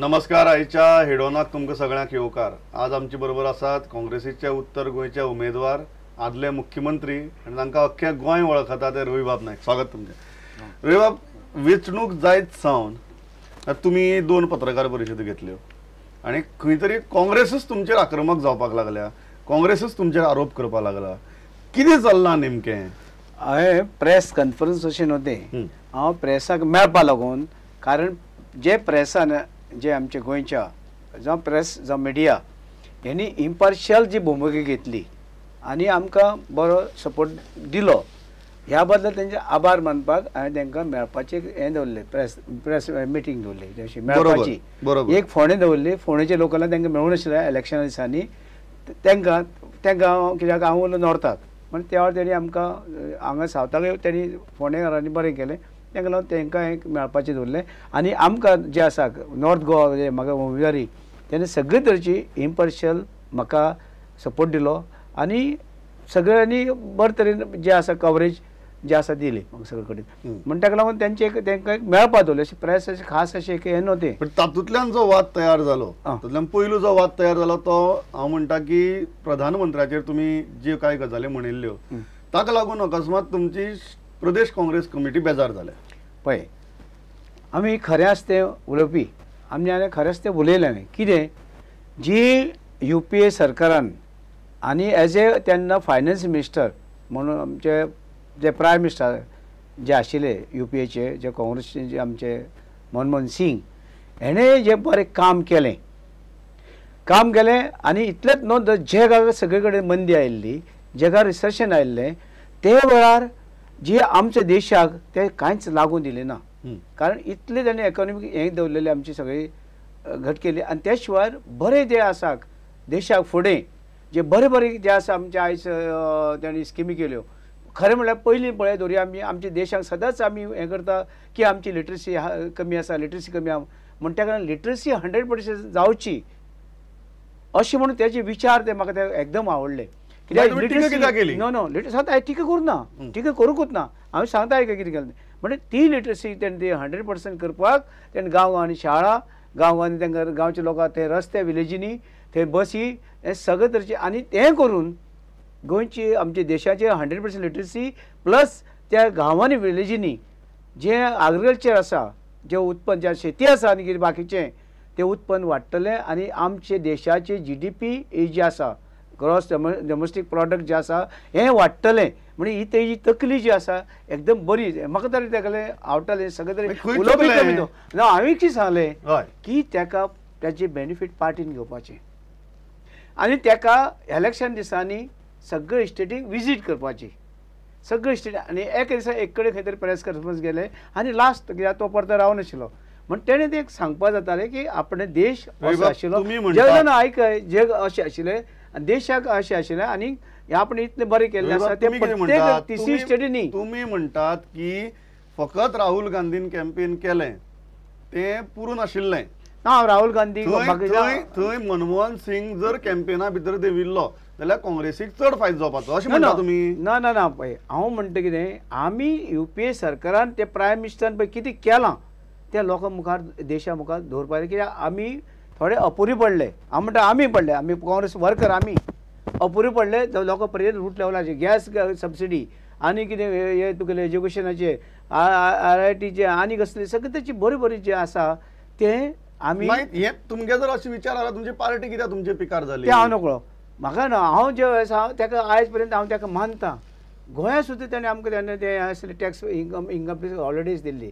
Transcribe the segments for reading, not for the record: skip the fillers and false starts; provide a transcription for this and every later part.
नमस्कार. आयच्या हेडोनाक तुमकां सगळ्यांक येवकार. आज आमचे बरोबर आसात काँग्रेसीचे उत्तर गोंयचे उमेदवार, आदले मुख्यमंत्री आनी तांकां अख्खें गोंय वळखता ते रवीबाब नायक. स्वागत तुमचें. रवीबाब, वेंचणूक जायत सावन तुमी दोन पत्रकार परिशद घेतल्यो आनी खंय तरी काँग्रेसूच तुमचेर आक्रमक जावपाक लागल्या, काँग्रेसूच तुमचेर आरोप करपाक लागला. कितें चल्लां नेमकें? हांवें प्रेस कॉन्फरन्स अशें न्हू तें, हांव प्रेसाक मेळपा लागून, कारण जे प्रेसान जे आमच्या गोंयच्या जावं प्रेस जावं मिडिया हेणी इम्पार्शियल जी भुमिका घेतली आनी आमकां बरो सपोर्ट दिलो, ह्या बद्दल तेंचे आभार मानपाक हांवें तांकां मेळपाचें हें दवरलें, प्रेस प्रेस मिटींग दवरली अशी मेळपाची. एक फोंडें दवरली, फोंडेच्या लोकांना तांकां मेळूं नाशिल्लें इलेक्शना दिसांनी, तांकां तांकां कित्याक हांव उरलो नॉर्थाक, म्हण त्या वेळार तेणी आमकां हांगा सावथाक तेणी फोंडेकारांनी बरें केलें, तांकां लागून तांकां एक मेळपाचें दवरलें. आनी आमकां जें आसा नॉर्थ गोवा जे म्हाका उमेदवारी तेणें सगळे तरेची इम्पार्शियल म्हाका सपोर्ट दिलो आनी सगळ्यांनी बरे तरेन जें आसा कवरेज जे आसा दिली म्हाका सगळे कडेन, म्हण ताका लागून तेंचे एक तांकां एक मेळपा दवरलें. अशें प्रेस अशें खास अशें एक हें न्हू तें. पण तातूंतल्यान जो वाद तयार जालो, तातूंतल्यान पयलो जो वाद तयार जालो तो हांव म्हणटा की प्रधानमंत्र्याचेर तुमी ज्यो कांय गजाली म्हणिल्ल्यो ताका लागून अकस्मात तुमची प्रदेश काँग्रेस कमिटी बेजार जाल्या. पळय, आमी खरें आसा तें उलोवपी, आमी आनी खरें आसा तें उलयलें न्ही. कितें जी यू पी ए सरकारान आनी एज ए तेन्ना फायनान्स मिनिस्टर म्हणून आमचे जे प्रायम मिनिस्टर जे आशिल्ले यू पी एचे, जे काँग्रेसचे जे आमचे मनमोहन सिंग हेणें जें बरें काम केलें, काम केलें आनी इतलेंच न्हू, जगाक सगळे कडेन मंदी आयिल्ली, जगार रिसेशन आयिल्लें, ते वेळार जी आमच्या देशाक ते कांयच लागून दिलें ना, कारण इतलें ताणें इकॉनॉमीक हें दवरलेलें आमची सगळी घट केली. आनी त्या शिवाय बरें जें आसा देशाक फुडें जे बरें बरें जें आसा आमचे आयज ताणें स्किमी केल्यो. खरें म्हणल्यार पयलीं पळय दवरुया आमी आमच्या देशाक सदांच आमी हें करता की आमची लिटरसी कमी आसा, लिटरसी कमी आसा, म्हण त्या कारणान लिटरसी 100% जावची अशें म्हणून तेजे विचार ते म्हाका ते एकदम आवडले. कित्याक लिटरसी नो नो लिटरसी हांवें टिका करूं ना, टिका करूंकूच ना, हांवें सांगता आयक कितें केलें म्हणजे ती लिटरसी तेणें ती 100% करपाक तेणें गांव गांवांनी शाळा, गांव गांवांनी तांकां गांवच्या लोकांक ते रस्ते विलेजींनी ते बसी हें सगळें तरेचें, आनी तें करून गोंयची आमच्या देशाचे 100% लिटरसी प्लस त्या गांवांनी विलेजींनी जें एग्रीकल्चर आसा, जें उत्पन्न जें शेती आसा आनी कितें बाकीचें तें उत्पन्न वाडटलें आनी आमचे देशाचे जी डी पी ही जी आसा ग्रॉस डोमेस्टीक प्रोडक्ट जें आसा हें वाडटलें. म्हणजे ही तेजी तकली जी आसा एकदम बरी, म्हाका तरी तेगेलें आवडटालें सगळें तरी उलोवपी कमी तो ना. हांवें कितें सांगलें की तेका तेजे बेनिफीट पार्टीन घेवपाचें आनी तेका इलेक्शन दिसांनी सगळे स्टेटीक विजीट करपाची, सगळे स्टेट, आनी एका दिसा एक कडेन खंय तरी प्रेस कॉन्फरन्स गेले आनी लास्ट कित्याक तो परतो रावनाशिल्लो, म्हण तेणें तें सांगपा जातालें की आपणें देश असो आशिल्लो, जग आयक जग अशें आशिल्लें आनी देशाक अशें आशिल्लें आनी आपणें इतलें बरें केल्लें आसा तें प्रत्येक तिसरी स्टेटींनी. तुमी म्हणटात की फकत राहुल गांधीन कॅम्पेन केलें तें पुरो नाशिल्लें. ना, राहुल गांधी थंय मनमोहन सिंग जर कॅम्पेना भितर देंविल्लो जाल्यार काँग्रेसीक चड फायदो जावपाचो अशें म्हणटा तुमी? ना ना ना, पळय हांव म्हणटा कितें, आमी यू पी ए सरकारान ते प्रायम मिनिस्टरान पळय कितें केलां तें लोकां मुखार देशा मुखार दवरपाक, कित्याक आमी थोडे अपुरी पडले. हांव म्हणटा आमी पडले, आमी काँग्रेस वर्कर आमी अपुरी पडले लोकां पर्यंत रूट लेवलाचेर गॅस सबसिडी आनी कितें हें तुगेलें एज्युकेशनाचें आर I टीचें आनी कसलें सगळें तेची बरी बरी जें आसा तें आमी. हे तुमगे जर अशें विचार आयला तुमची पार्टी कित्याक तुमचे पिकार जाली तें हांव नकळो, म्हाका ना. हांव जें आसा ताका आयज पर्यंत हांव ताका मानता. गोंयांत सुद्दां ताणें आमकां तेन्ना तें आसलें टॅक्स इन्कम इन्कम हॉलिडेज दिल्ली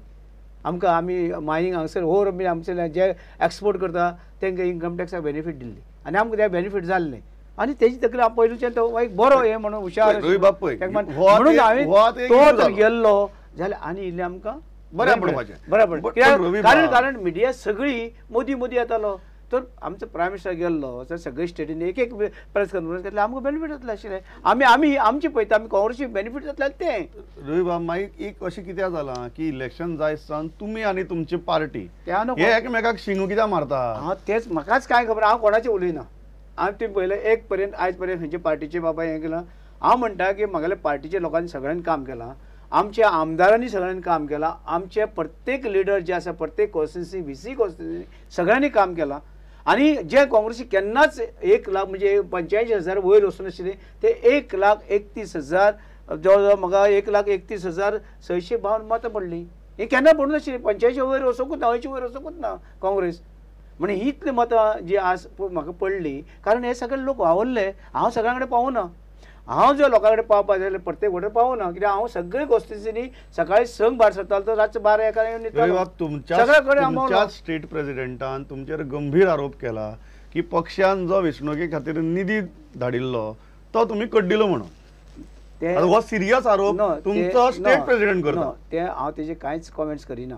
आमकां, आमी मायनींग हांगसर ओर बी आमचे जे एक्सपोर्ट करता तांकां इन्कम टॅक्साक बेनिफीट दिल्ली आनी आमकां ते बेनिफीट जाल्लें आनी तेजी तकली हांव पयलूच्यान तो एक बरो हें म्हणून हुशार म्हणून हांवें तो जर गेल्लो जाल्यार आनी इल्लें आमकां बरें पडपाचें, बरें पडपाचें. कारण कारण मिडिया सगळी मोदी मोदी येतालो, तर आमचो प्रायम मिनिस्टर गेल्लो तर सगळे स्टेटींनी एक एक प्रेस कॉन्फरन्स घेतले, आमकां बेनिफीट जातलें आशिल्लें. आमी आमी आमचे पळयता आमी काँग्रेसी बेनिफीट जातलें तें. रवीबाब, मागीर एक अशें कित्याक जालां की इलेक्शन जायत सावन तुमी आनी तुमची पार्टी हे एकमेकाक शिंगो कित्याक मारता? हांव तेच म्हाकाच कांय खबर, हांव कोणाचें उलयना. हांव तुमी पळयलें एक पर्यंत आयज पर्यंत खंयचे पार्टीचे बाबा हें केलां. हांव म्हणटा की म्हागेले पार्टीच्या लोकांनी सगळ्यांनी काम केलां. आमच्या आमदारांनी सगळ्यांनी काम केलां, आमचे प्रत्येक लिडर जे आसा प्रत्येक कॉन्स्टिट्युन्सी व्ही सी कॉन्स्टिट्युन्सी सगळ्यांनी काम केलां. आनी जे काँग्रेसी केन्नाच 1 लाख म्हणजे 85,000 वयर वचून नाशिल्ले ते 1,31,000 जवळ जवळ म्हाका 1,31,652 मतां पडलीं. हे केन्ना पडूं नाशिल्ली, 85 वयर वचोंकूच ना, 80 वयर वचोंकूच ना काँग्रेस. म्हणजे ही इतली मतां जी आज म्हाका पडली कारण हे सगळे लोक वावरले. हांव सगळ्यां कडेन पावना, हांव जर लोकां कडेन पावपा जाल्यार प्रत्येक वटेन पावना, कित्याक हांव सगळे कॉन्स्टिट्युन्सीनी सकाळी 6 भायर सरतालो तो रातचे 12 1 येवन न्हिदतालो. तुमच्या स्टेट प्रेसिडेंटान तुमचेर गंभीर आरोप केला की पक्षान जो वेंचणुके खातीर निधी धाडिल्लो तो तुमी कड्डिलो म्हणून. हो सिरियस आरोप तुमचो स्टेट प्रेसिडेंट करता. ते हांव तेजे कांयच कॉमेंट्स करिना,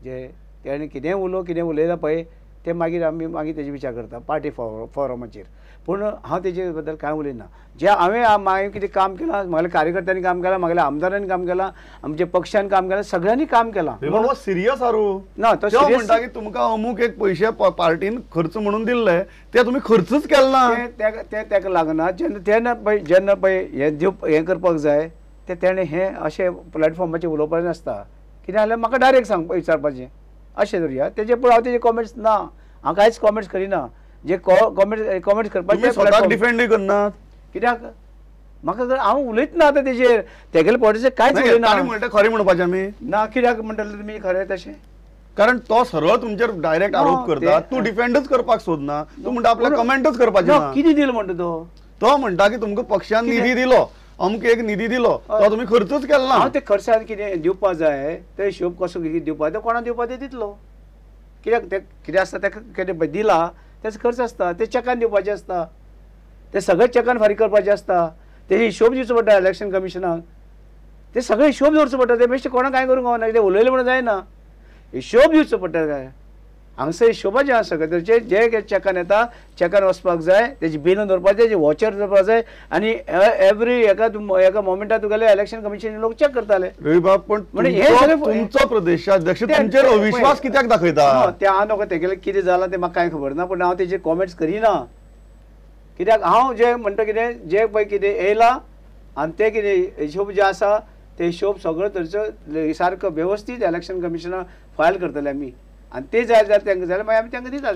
जे तेणें कितेंय उलोवं कितें उलयलां पळय ते मागीर आमी मागीर तेजे विचार करता पार्टी फोरमाचेर, पूण हांव तेजे बद्दल कांय उलयना. जे हांवें हांवें कितें काम केलां, म्हगेल्या कार्यकर्त्यांनी काम केलां, म्हगेल्या आमदारांनी काम केलां, आमच्या पक्षान काम केलां, सगळ्यांनी काम केलां. हो सिरियस आरोप ना. तो म्हणटा की तुमकां अमूक एक पयशे पार्टीन खर्च म्हणून दिल्ले ते तुमी खर्चूच केले ना. ते ताका लागना. जेन्ना तेन्ना पळय जेन्ना पळय हें दिवप हें करपाक जाय ते तेणें हें अशें प्लॅटफॉर्माचेर उलोवपाचें नासता. कितें जाल्यार म्हाका डायरेक्ट सांग विचारपाचें अशें धरुया तेजे, पूण हांव तेजे कॉमेंट्स ना, हांव कांयच कॉमेंट्स करिना. जे कॉमेंट्स करपाचे स्वताक डिफेंडूय करनात कित्याक म्हाका हांव उलयतना आतां तेजेर तेगेले पॉलिसी कांयच उलयना. म्हणटा खरें म्हणपाचें आमी ना, कित्याक म्हणटले तुमी खरें तशें? कारण तो सरळ तुमचेर डायरेक्ट आरोप करता, तूं डिफेंडूच करपाक सोदना, तूं म्हणटा आपल्याक कमेंटूच करपाचें. कितें दिलें म्हणटा तो? तो म्हणटा की तुमकां पक्षान निधी दिलो, अमक एक निधी दिलो, तो तुमी खर्चूच केलो ना. हांव ते खर्चान कितें दिवपा जाय ते हिशोब कसो कितें दिवपा ते कोणाक दिवपा ते दितलो. कित्याक ते कितें आसता ताका कितें दिला तेचो खर्च आसता, ते चॅकान दिवपाचें आसता, ते सगळे चॅकान फारीक करपाचें आसता, तेजे हिशोब दिवचो पडटा इलेक्शन कमिशनाक, ते सगळे हिशोब दवरचो पडटा. ते बेश्टे कोणाक कांय करूंक गावना, कितें उलयलें म्हणून जायना, हिशोब दिवचो पडटा. काय हांगसर हिशोबाचें आसा सगळें तरेचें, जे चॅकान येता चॅकान वचपाक जाय, तेजी बिलां दवरपाक जाय, तेजी वॉचर दवरपाक जाय, आनी एवरी एका एका मोमेंटाक तुगेले इलेक्शन कमिशन लोक चॅक करताले. रवीबाब, पण तुमचो प्रदेशाध्यक्ष तुमचेर अविश्वास कित्याक दाखयता? ते हांव नको तेगेलें कितें जालां तें म्हाका कांय खबर ना, पूण हांव तेजे कॉमेंट्स करिना. कित्याक हांव जें म्हणटा कितें जें पळय कितें येयलां आनी तें कितें हिशोब जे आसा ते हिशोब सगळो तरेचो सारको वेवस्थीत इलेक्शन कमिशनाक फायल करतले आमी, आनी ते जाय जाल्यार तांकां जाल्यार मागीर आमी तांकां दिता.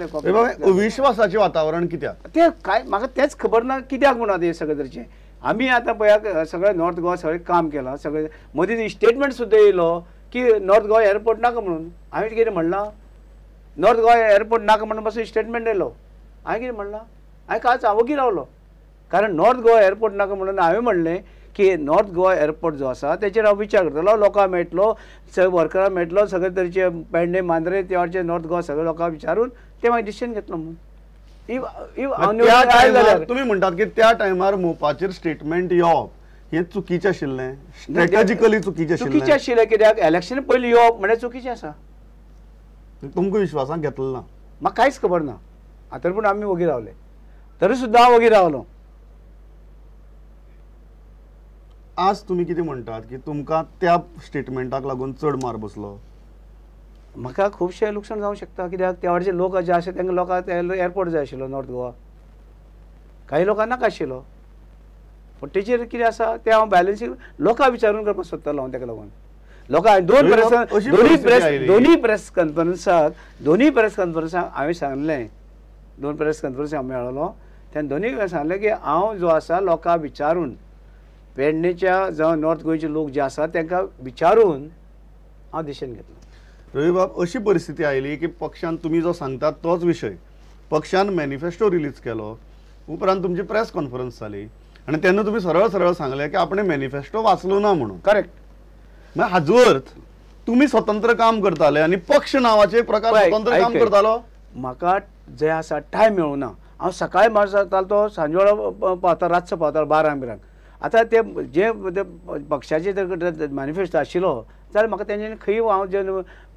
अविश्वासाचें वातावरण कित्याक तें कांय म्हाका तेंच खबर ना कित्याक म्हणून हें सगळें तरेचें. आमी आतां पळया सगळें नॉर्थ गोवा सगळें काम केलां, सगळें मदीं स्टेटमेंट सुद्दां येयलो की नॉर्थ गोवा एअरपोर्ट नाका म्हणून. हांवें कितें म्हणलां? नॉर्थ गोवा एअरपोर्ट नाका म्हणून पासून स्टेटमेंट येयलो. हांवें कितें म्हणलां? हांवें कांयच वगी रावलो, कारण नॉर्थ गोवा एअरपोर्ट नाका म्हणून हांवें म्हणलें की नॉर्थ गोवा एअरपोर्ट जो आसा तेचेर हांव विचार करतलो, लोकांक मेळटलो, सगळे वर्करांक मेळटलो, सगळे तरेचे पेडणे मांद्रे ते वाटेचे नॉर्थ गोवा सगळे लोकांक विचारून ते मागीर डिसिजन घेतलो म्हणून. तुमी म्हणटात की त्या टायमार मोपाचेर स्टेटमेंट येवप हें चुकीचें आशिल्लें, स्ट्रेटजिकली चुकीचें आशिल्लें. चुकीचें आशिल्लें कित्याक इलेक्शन पयलीं येवप म्हणल्यार चुकीचें आसा. तुमकां विश्वासान घेतलें ना? म्हाका कांयच खबर ना आतां, पूण आमी वगी रावले, तरी सुद्दां हांव वगी रावलो. आज तुमी कितें म्हणटात की तुमकां त्या स्टेटमेंटाक लागून चड मार बसलो? म्हाका खुबशें लुकसाण जावंक शकता, कित्याक त्या वाटेचे लोक जे आसा तांकां लोकांक एअरपोर्ट जाय आशिल्लो नॉर्थ गोवा, काही लोकांक नाका आशिल्लो. पूण तेचेर कितें आसा तें हांव बॅलन्सींग लोकांक विचारून करपाक सोदतालो हांव. ताका लागून लोकांक दोनूय प्रेस कॉन्फरन्साक हांवें सांगलें, दोन प्रेस कॉन्फरन्साक हांव मेळ्ळो तेन्ना दोनूय सांगलें की हांव जो आसा लोकांक विचारून पेडणेच्या जावं नॉर्थ गोंयचे लोक जे आसा तांकां विचारून हांव डिसिजन घेतलो. रवीबाब, अशी परिस्थिती आयली की पक्षान तुमी जो सांगतात तोच विशय पक्षान मॅनिफेस्टो रिलीज केलो, उपरांत तुमची प्रेस कॉन्फरन्स जाली आनी तेन्ना तुमी सरळ सरळ सांगलें की आपणें मॅनिफेस्टो वाचलो ना म्हणून. करेक्ट. म्हळ्यार हाजो अर्थ तुमी स्वतंत्र काम करताले आनी पक्ष नांवाचे प्रकार स्वतंत्र काम करतालो. म्हाका जे आसा टायम मेळूना, हांव सकाळी मार जातालो तो सांजवेळा पावता, रातचो पावतालो 12 बिरांक. आतां ते जे पक्षाचे मॅनिफेस्टो आशिल्लो जाल्यार म्हाका तेंच्यांनी खंय हांव जे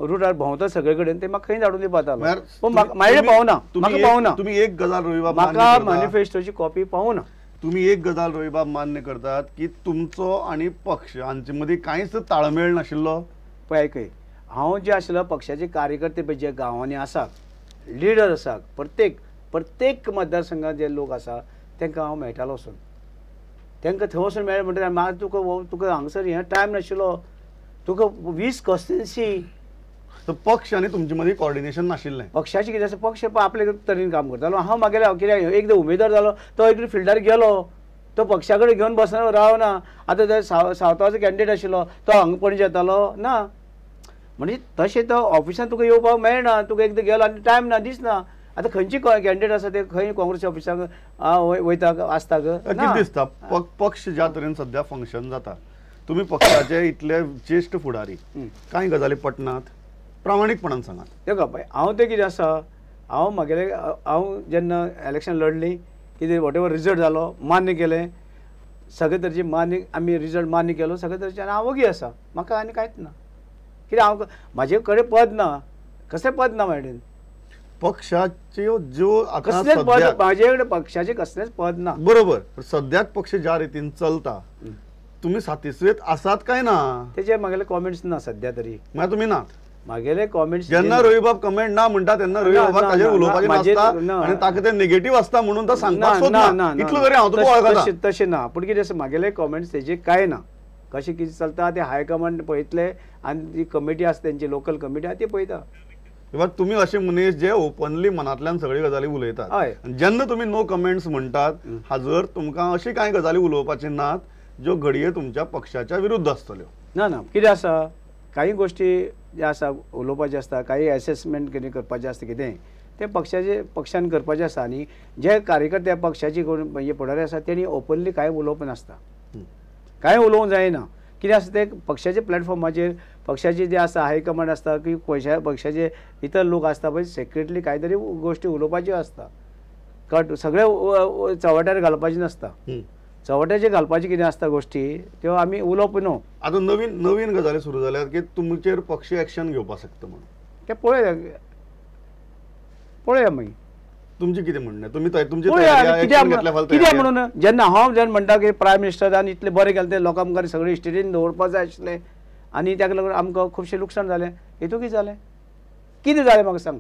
रुटार भोंवता सगळे कडेन ते म्हाका खंय धाडून दिवपा जातालो, पूण म्हाका पावना, म्हाका पावना. तुमी एक गजाल रवीबाब, म्हाका मॅनिफेस्टोची कॉपी पावना. तुमी एक गजाल रवीबाब मान्य करतात की तुमचो आनी पक्ष हांचे मदीं कांयच ताळमेळ नाशिल्लो? पळय आयकय, हांव जे आशिल्लो पक्षाचे कार्यकर्ते पळय जे गांवांनी आसात, लिडर आसात, प्रत्येक प्रत्येक मतदारसंघात जे लोक आसा तांकां हांव मेळटालो वचून, तांकां थंय वचून मेळ्ळें म्हणटकीर मागीर तुका तुका हांगसर हें टायम नाशिल्लो, तुका 20 कॉन्स्टिट्युएन्सी. पक्ष आनी तुमचे मदीं कॉर्डिनेशन नाशिल्लें. पक्षाचें कितें आसा, पक्ष आपले तरेन काम करतालो. हांव मागेलें कित्याक एकदां उमेदवार जालो तो एकदां फिल्डार गेलो, तो पक्षा कडेन घेवन बसना रावना. आतां ते सावथाचो कॅन्डिडेट आशिल्लो तो हांगा पणजे येतालो ना, म्हणजे तशें तो ऑफिसान तुका येवपाक मेळना, तुका एकदां गेलो आनी टायम ना दिसना. आतां खंयची कॅन्डिडेट आसा ते खंय काँग्रेस ऑफिसाक वयता आसता. कितें दिसता पक्ष ज्या तरेन सद्या फंक्शन जाता, तुमी पक्षाचे इतले ज्येश्ठ फुडारी, कांय गजाली पटनात, प्रामाणीकपणान सांगात. तेका पळय हांव तें कितें आसा, हांव म्हागेलें हांव जेन्ना इलेक्शन लढली कितें what ever result जालो मान्य केलें, सगळे तरेचे मान्य आमी रिजल्ट मान्य केलो सगळे तरेचे, आनी हांव वगी आसा, म्हाका आनी कांयच ना. कित्याक हांव म्हाजे कडेन पद ना, कसलें पद ना म्हाजे कडेन, पक्षाच्यो ज्यो कसलेंच पद म्हाजे कडेन पक्षाचें कसलेंच पद ना. बरोबर, सद्याक पक्ष ज्या रितीन चलता तुमी सातिस्वेत आसात काय ना तेजे म्हागेले कॉमेंट्स ना सद्या तरी. म्हळ्यार तुमी नात म्हागेले कॉमेंट्स. जेन्ना रवीबाब कमेंट ना म्हणटा तेन्ना रवीबाबाक ताजेर उलोवपाचें नासता आनी ताका ते नेगेटीव आसता म्हणून तो सांगपाक सोदना, इतलो तरी हांव तुका वळखता. तशें ना, पूण कितें आसा म्हागेले कॉमेंट्स तेजे कांय ना, कशें कितें चलता ते हायकमांड पळयतले आनी ती कमिटी आसा तेंची लोकल कमिटी आसा ती पळयता. तुमी अशे मनीस जे ओपनली मनांतल्यान सगळी गजाली उलयतात, जेन्ना तुमी नो कमेंट्स म्हणटात हाजर तुमकां अशी कांय गजाली उलोवपाची नात ज्यो घडये तुमच्या पक्षाच्या विरुद्ध आसतल्यो. ना ना, कितें आसा काही गोष्टी जे आसा उलोवपाचें आसता, काही एसेसमेंट कितें करपाचें आसता, कितें तें पक्षाचे पक्षान करपाचें आसता. आनी जे कार्यकर्ते पक्षाचे कोण हे फुडारी आसा तेणी ओपनली कांय उलोवप नासता, कांय उलोवंक जायना. कितें आसा तें पक्षाच्या प्लॅटफॉर्माचेर पक्षाचे जे आसा हायकमांड आसता की पक्षाचे इतर लोक आसता पळय, सेक्रेटली कांय तरी गोश्टी उलोवपाच्यो आसता, कट सगळे चव्हाट्यार घालपाचें नासता, चव्हाट्याचेर घालपाचें कितें आसता गोश्टी त्यो आमी उलोवप न्हू. आतां नवीन नवीन गजाली सुरू जाल्यात की तुमचेर पक्ष एक्शन घेवपाक शकता म्हणून, तें पळोवया पळोवया मागीर. तुमचें कितें म्हणणें, तुमी तुमची कित्याक म्हणून जेन्ना हांव जेन्ना म्हणटा की प्रायम मिनिस्टरान इतलें बरें केलें तें लोकां मुखार सगळें स्टेटीन दवरपाक जाय आशिल्लें आनी ताका लागून आमकां खुबशें लुकसाण जालें, हेतू कितें जालें, कितें जालें म्हाका सांग.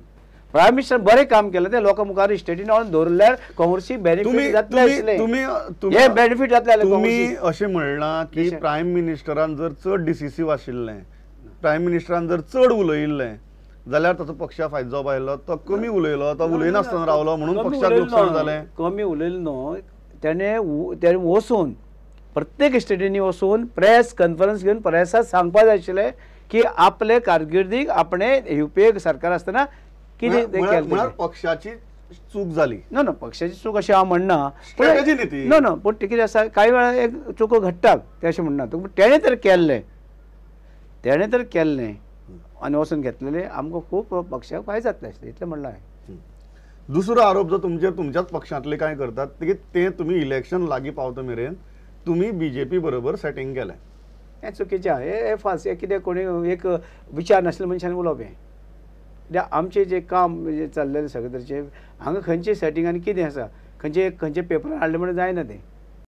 प्रायम मिनिस्टर बरें काम केलें तें लोकां मुखार स्टेटीन हाडून दवरल्यार काँग्रेसीक बेनिफीट जातलें आशिल्लें, हें बेनिफीट जातलें. तुमी अशें म्हणलां की प्रायम मिनिस्टरान जर चड डिसिसीव आशिल्लें, प्रायम मिनिस्टरान जर चड उलयिल्लें जाल्यार ताचो पक्षाक फायदो जावपा आयलो, तो कमी उलयलो, तो उलयनासतना रावलो म्हणून पक्षाक लुकसाण जालें. कमी उलयलो न्हू, तेणें वचून प्रत्येक स्टेटींनी वचून प्रेस कॉन्फरन्स घेवन प्रेसाक सांगपाक जाय आशिल्लें की आपले कारकिर्दीक आपणें युपीए सरकार आसतना कितें केलें. पक्षाची चूक जाली ना ना, पक्षाची चूक अशें हांव म्हणना, ना ना, पूण कितें आसा कांय वेळार एक चुको घडटात तें अशें म्हणना, पूण तेणें तर केल्लें, तेणें तर केल्लें आनी वचून घेतलेलें आमकां खूब पक्षाक फायदो जातलें आसलें, इतलें म्हणलां हांवें. दुसरो आरोप जो तुमचेर तुमच्याच पक्षांतले कांय करतात की ते तुमी इलेक्शन लागीं पावता मेरेन तुमी बीजेपी बरोबर सेटींग केलें, हें चुकीचें आहा, हें फाल्स, हें कितें कोणी एक विचार नासले मनशान उलोवप हें. कित्याक आमचें जें काम जें चल्लेलें सगळें तरेचें हांगा खंयचें सेटींग आनी कितें आसा, खंयचे खंयचे पेपरान हाडलें म्हणून जायना तें.